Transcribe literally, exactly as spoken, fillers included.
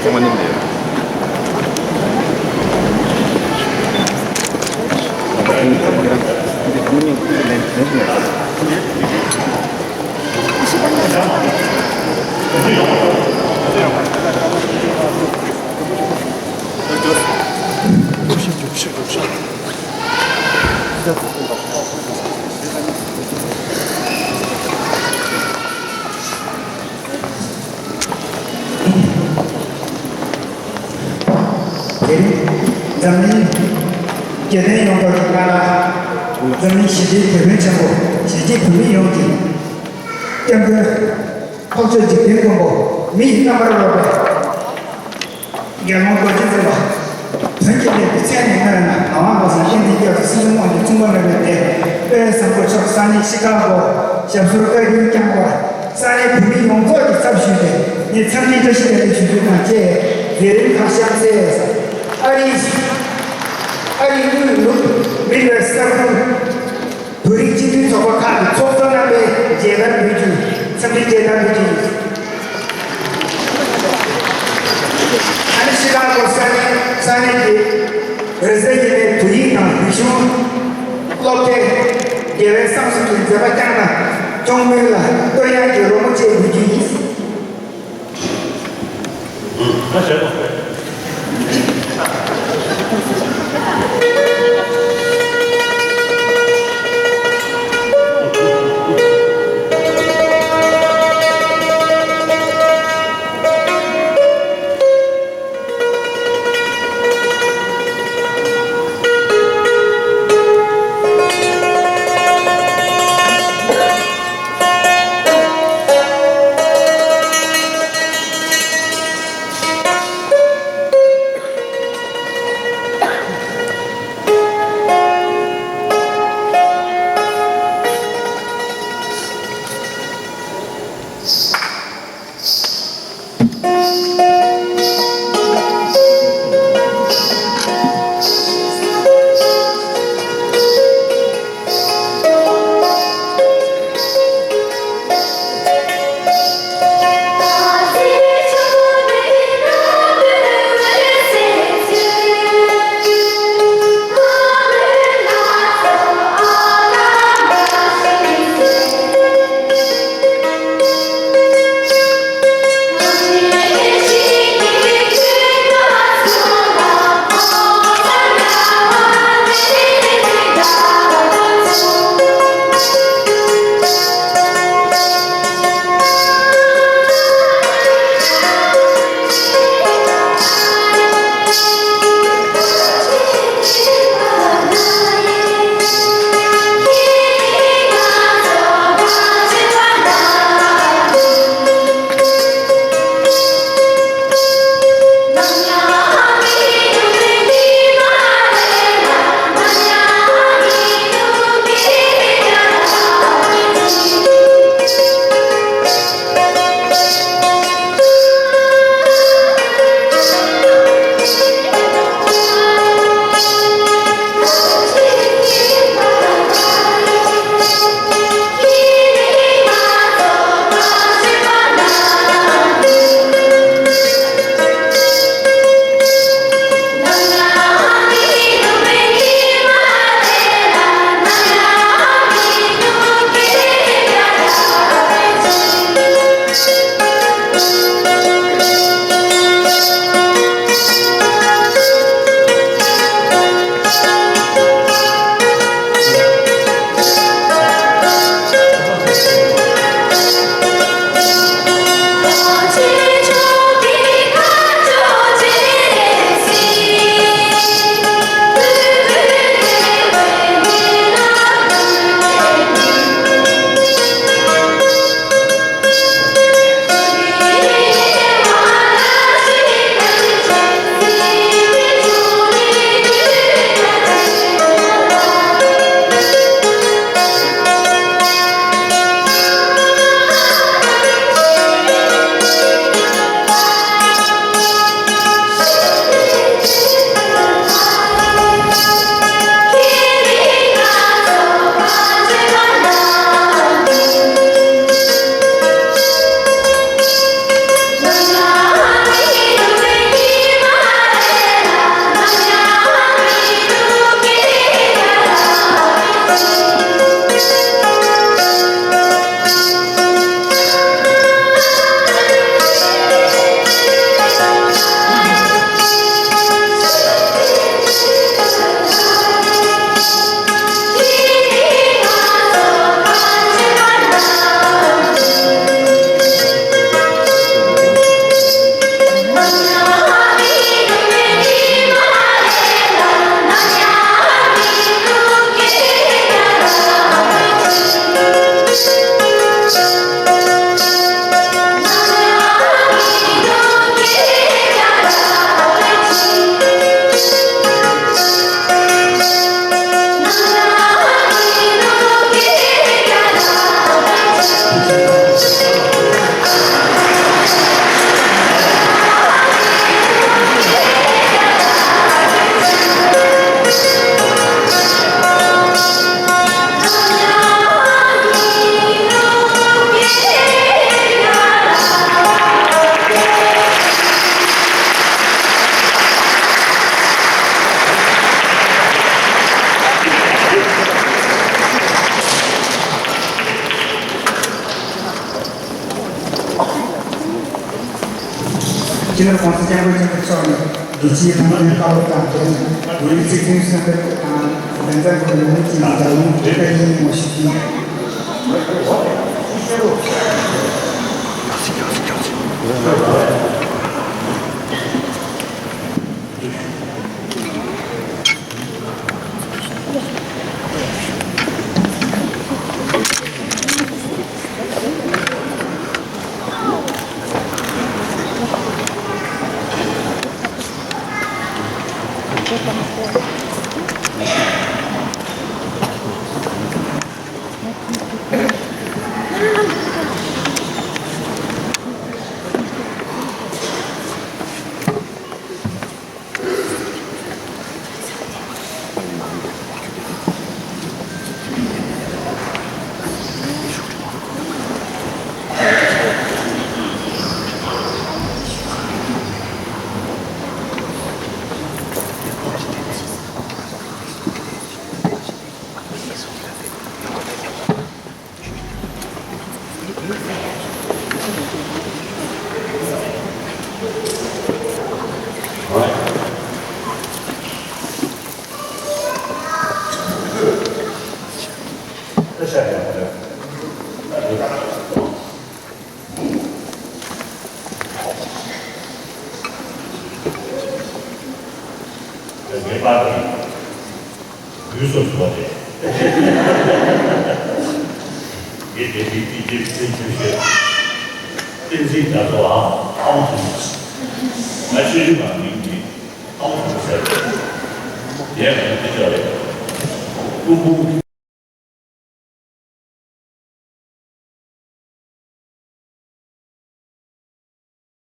ཚང་མ་ནི་མེད། དེ་རིང་འཛམ་གླིང་རྒྱལ་བསྟན་ཡོངས་རྫོགས་ཀྱི་མངའ་བདག་འཛམ་གླིང་ཞི་བདེའི་དེད་དཔོན་ཆེན་པོ་ཞི་བདེ་བོད་མི་ཡོངས་ཀྱི་སྐྱབས་མགོན་འཕགས་མཆོག་འཇིག་རྟེན་མགོན་པོ་མི་ཡི་རྣམ་པར་རོལ་པའི་རྒྱལ་དབང་རྡོ་རྗེ་འཛིན་པ། བོན་གྱི་གླིང་གི་མཚན་ནས་སྔར་ན་ངག་དབང་བློ་བཟང་བསྟན་འཛིན་རྒྱ་མཚོ་སྲིད་ཞུ་དབང་གི་མཚུངས་པ་མེད་པའི་སྡེ་དཔལ་བཟང་པོ་མཆོག་ས་གནས་ཤི་ཀ་གོ་ཞབས་སོར་བཀའ་བཀྱོན་བསྐྱངས་པར་ས་གནས་བོད་མི་ཡོངས་རྫོགས་ཀྱི་ཚབ་ཞུས་ཏེ་ངས་འཚམས་འདྲི་བཀྲ་ཤིས་བདེ་ལེགས་ཞུ་རྒྱུ་དང་བཅས་མཛད་རིམ་ཁག་གཤམ་གསལ། ཨ་རིའི་ཨ་རིའི་དབུས་ནུབ་མིད་ཝེསྟ་ས་ཁུལ། བོད་རིགས་སྤྱི་མཐུན་ཚོགས་པ་ཁག་གི་ཚོགས་གཙོ་རྣམ་པས་མཇལ་དར་ཕུལ་རྒྱུ། འཚམས་འདྲི་མཇལ་དར་ཕུལ་རྒྱུ་ཡིན། ཨ་ནི་ཤི་ཀ་གོ་ས་གནས་ས་གནས་ཀྱི་རེས་གཟའ་ཉི་མའི་བོད་ཡིག་དང་རིག་གཞུང་སློབ་གྲྭའི་དགེ་བའི་བསམ་གཟིགས་ཀྱི་མཛད་པ་བསྐྱངས་གནང་སྐྱོང་མུས་ལ་བསྟོད་དབྱངས་ཀྱི་རོལ་མོ་བཅས་འབུལ་རྒྱུ་ཡིན། སྤྱི་ནོར་༸གོང་ས་༸སྐྱབས་མགོན་ཆེན་པོ་མཆོག་ནས་རྒྱལ་སྤྱིའི་ལྷན་ཚོགས་བཀའ་སློབ་དང་འབྲེལ་ནས་བོད་ཡིག་ཚིག་ཐོའི་གསན་པའི་དང་ལན་ཚན་དགོས་པའི་མི་ཅིག་ལ་རྒྱལ་ཡོངས་བོད་པའི་ཡིན་ངོ་ཤེས་ཀྱིས། ངེས་པར་དུ་ཡུལ་སོ་སོ་རེད། ངས་དེ་དུས་དེ་དུས་བཙན་བྱོལ་ཤོད། བསྟན་འཛིན་རྒྱ་མཚོའམ་ཨའོ་ཐུང་། ང་ཆོས་རིག་པ་མིང་གི་ཨའོ་ཐུང་ཟེར། ངས་ང་དེ་ལྟར་རེད། ཀུན་སྤུངས།